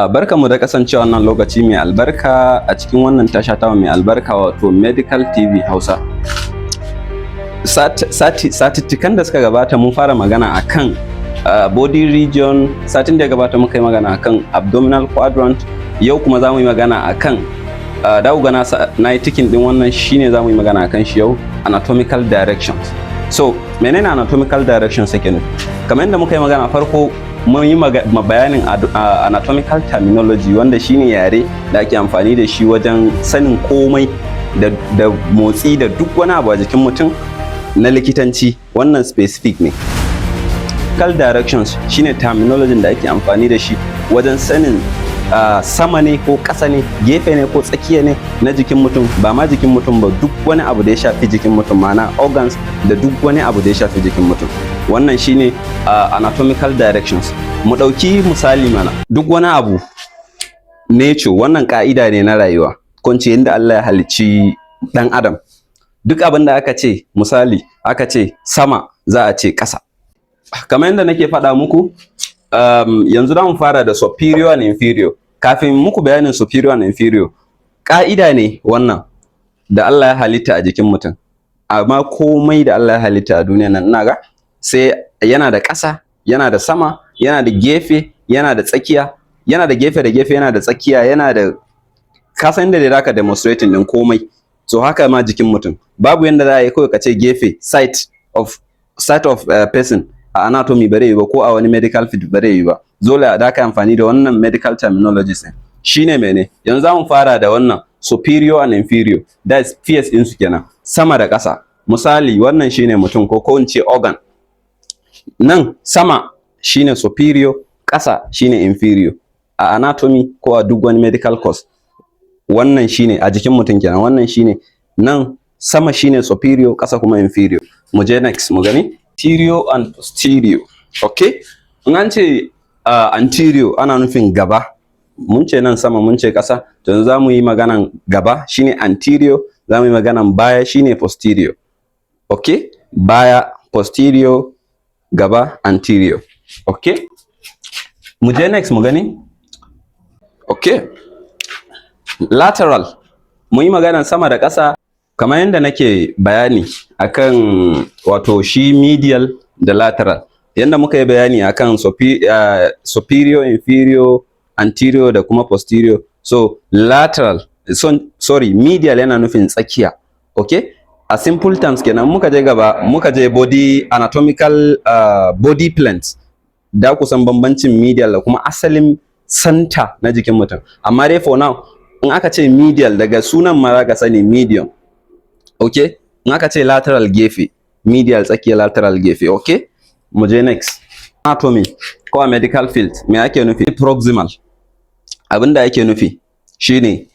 Barkanmu da kasancewa wannan lokaci mai albarka a cikin wannan tasha ta mai albarka, wato Medical TV Hausa. Satittikan da suka gabata mun fara magana akan body region. Satin da ya gabata muka yi magana akan abdominal quadrant. Yau kuma za mu yi magana akan da ga na yi ticking din, wannan shine za mu yi magana akan shi yau, anatomical directions. So menene anatomical directions yake nufi? Kamar yadda muka yi magana farko, mun yi bayanin anatomical terminology, wanda shine yare da ake amfani da shi wajen sanin komai da motsi da duk wani abu a jikin mutum na likitanci. Wannan specific ne. Anatomical directions shine terminology da ake amfani da shi wajen sanin sama ne ko ƙasa ne, gefe ne ko tsakiya ne na jikin mutum. Ba ma jikin mutum ba, duk wani abu da ya shafi jikin mutum, ma'ana organs da duk wani abu da ya shafi jikin mutum. Wannan shine anatomical directions. Mu ɗauki misali mana, duk wani abu, nature, wannan ka'ida ne na rayuwa, ko in ce yadda Allah ya halicci ɗan adam. Duk abin da aka ce, misali aka ce sama, za a ce ƙasa. Kamar yadda nake faɗa muku, yanzu za mu fara da superior and inferior. Kafin muku bayanin superior and inferior, ƙa'ida ne wannan da Allah ya halitta a jikin mutum. Amma komai da Allah ya halitta a duniya nan, ina ga sai yana da ƙasa, yana da sama, yana da gefe, yana da tsakiya, yana da gefe da gefe, yana da tsakiya, yana da kasan da zaka demonstrating din komai. So haka ma jikin mutum, babu yanda za a yi kawai ka ce gefe, site of person a anatomy bare yi ba, ko a wani medical field bare yi ba. Dole a da ka amfani da wannan medical terminologies din. Shine mene? Yanzu za mu fara da wannan superior and inferior, that's pairs din su kenan, sama da ƙasa. Misali, wannan shine mutum, ko in ce organ. Nan sama shine superior, ƙasa shine inferior. A anatomy ko a duk wani medical course, wannan shine a jikin mutum kenan. Wannan shine nan sama shine superior, ƙasa kuma inferior. Mu je next mu gani anterior and posterior. Okay, in an ce anterior, ana nufin gaba. Mun ce nan sama, mun ce ƙasa, to yanzu za mu yi maganan gaba, shine anterior. Za mu yi maganan baya, shine posterior. Okay, baya posterior, gaba anterior. Okay, mu je next mu gani. Okay, lateral. Mu yi maganan sama da ƙasa. Kamar yadda nake bayani akan wato shi medial da lateral, yadda muka yi bayani akan superior, inferior, anterior da kuma posterior. So lateral, so, sorry, medial yana nufin tsakiya. Okay, a simple terms kenan. Muka je gaba, muka je body anatomical body planes, da kusan bambancin medial da kuma asalin center na jikin mutum. Amma dai for now, in aka ce medial, daga sunan ma za ka sani, medium. Okay, in aka ce lateral, gefe. Medial tsakiya, lateral gefe. Okay, mu je next. Anatomy ko a medical field, me ake nufi proximal? Abinda ake nufi shine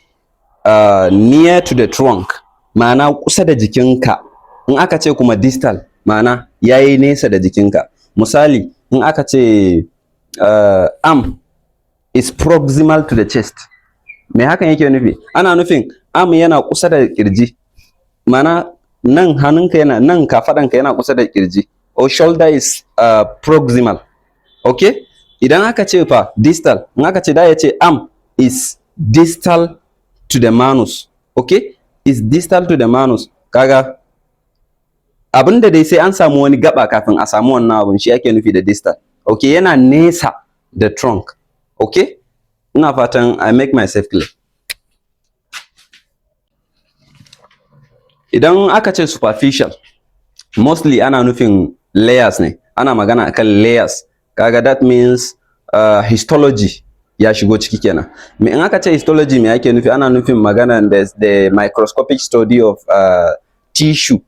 near to the trunk, ma'ana kusa da jikinka. In aka ce kuma distal, ma'ana yayi nesa da jikinka. Misali, in aka ce arm is proximal to the chest, me hakan yake nufi? Ana nufin arm yana kusa da kirji, ma'ana nan hannunka yana nan, kafaɗanka yana kusa da kirji, or shoulder is proximal. Okay, idan aka ce fa distal, in aka ce da ya ce arm is distal to the manus, okay, is distal to the manus, kaga abinda dai sai an samu wani gaba kafin a samu wannan abun, shi ake nufi da distal. Okay, yana nesa da trunk. Okay, ina fatan I make myself clear. Idan aka ce superficial, mostly ana nufin layers ne, ana magana akan layers. Kaga that means histology ya shigo ciki kenan. Me in aka ce histology, me ake nufi? Ana nufin magana the microscopic study of tissue.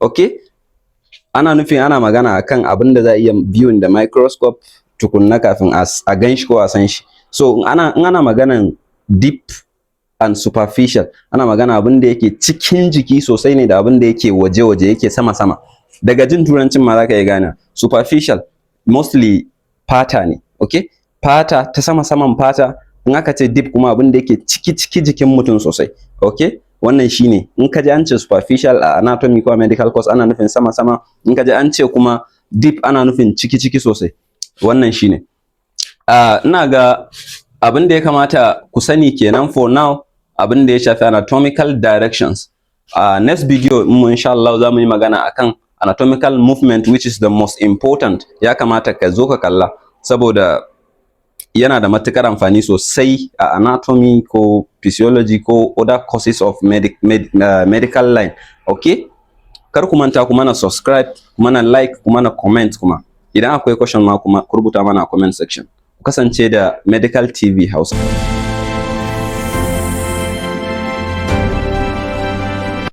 Okay, ana nufin ana magana akan abin da za a iya viewing da microscope tukunna kafin a gan shi ko a san shi. So in ana maganan deep and superficial, ana magana abin da yake cikin jiki sosai ne da abin da yake waje-waje, yake sama-sama. Daga jin turancin ma za ka iya gane superficial mostly fata ne. Okay, fata ta sama-saman fata. In aka ce deep kuma, abin da yake ciki-ciki jikin mutum sosai. Okay, wannan shine in ka ji an ce superficial a anatomy ko a medical course, ana nufin sama-sama. In ka ji an ce kuma deep, ana nufin ciki-ciki sosai. Wannan shine. Ina ga Abin da ya kamata ku sani kenan for now, abin da ya shafi anatomical directions. Next video mu, insha Allah, za mu yi magana akan anatomical movement, which is the most important. Ya kamata ka zo ka kalla saboda yana da matukar amfani sosai a anatomy ko physiology ko other courses of medical line. Okay, kar ku manta ku mana subscribe, ku mana like, ku mana comment. Kuma idan akwai question ma kuma ku rubuta mana a comment section. Ku kasance da Medical TV Hausa.